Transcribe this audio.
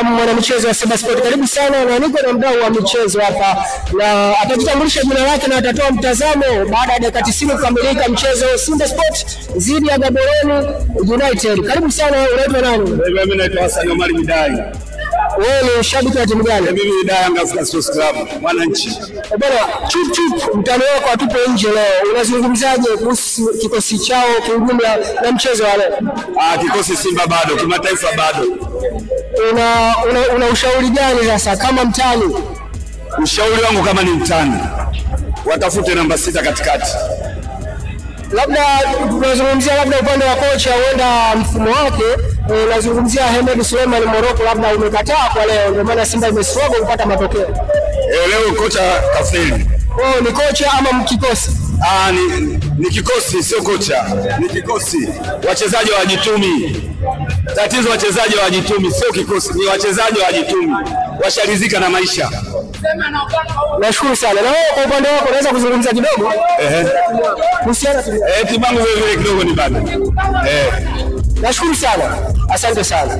Na mwanamichezo wa Simba Sport, karibu sana, na niko na mdau wa michezo hapa na atajitambulisha jina lake na atatoa mtazamo baada ya dakika 90 kukamilika mchezo Simba Sport dhidi ya Gaborone United. Karibu sana, unaitwa nani? Mimi naitwa Hassan Omar Midai. Wewe ni shabiki wa timu gani? Mimi ni Yanga African Sports Club, mwananchi. Bwana, chup chup, mtani wako atupo nje leo. Unazungumzaje kuhusu kikosi chao kiujumla na mchezo wa leo? Kikosi Simba bado, kimataifa bado. Una ushauri gani sasa kama mtani? Ushauri wangu kama ni mtani, watafute namba 6 katikati. Labda tunazungumzia labda upande wa kocha, huenda mfumo wake, unazungumzia Hemed Suleiman Morocco, labda umekataa kwa leo, ndio maana Simba imestruggle kupata matokeo. Leo kocha kafeli. Oh, ni kocha ama mkikosi? Ni kikosi, sio kocha. Ni kikosi. Wachezaji hawajitumi. Tatizo wachezaji hawajitumi, sio kikosi, ni wachezaji hawajitumi. Washalizika na maisha. Nashukuru sana. Na wewe kwa upande wako unaweza kuzungumza kidogo? Kuhusiana timu yangu vile vile kidogo ni bado. Nashukuru sana. Asante sana.